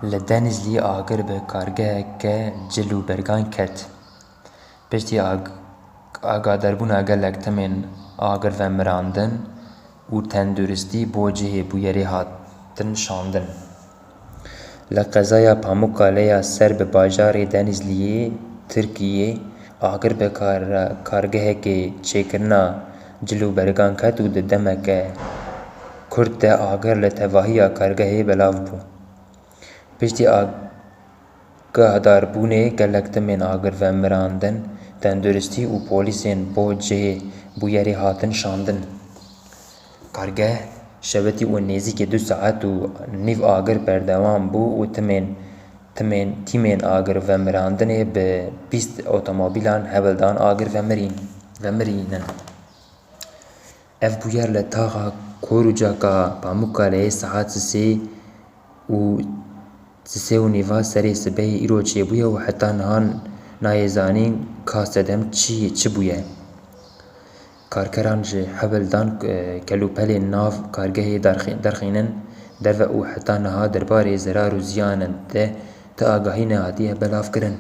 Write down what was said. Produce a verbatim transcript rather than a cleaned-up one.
Li Denizlî agir bi kargeheke cil û bergan ket. Piştî ag-, agaderbûna gelek timên agir vemirandin û tenduristî bo cihê bûyerê hatin şandin. Li qezaya Pamukkale ya ser bi bajarê Denizliyê Tirkiyê agir bi kar-, kargehekê çêkirina cil û bergan ket û di demeke kurt de agir li tevahiya kargehê belav bû. Piştî agahdarbûnê gelek timên agir vemirandin, tenduristî û polîsên bo cihê bûyerê hatin şandin. Kargeh şewitî û nêzîkî du saet û nîv agir berdewam bû û timên, timên, tîmên agir vemirandinê bi bîst otomobîlan hewl dan agir vemirîn, vemirînin. Ev bûyer li taxa Korucaka Pamukkaleê saet sisê û sisê û nîva serê sibehê îro çêbûye û heta niha nayê zanîn ka sedem çi, çi bûye. Karkeran ji hewl dan, e, kelûpelên nav kargehê derxî-, derxînin derve û heta niha derbarê zerar û ziyanan de ti agahî nehatiye belavkirin.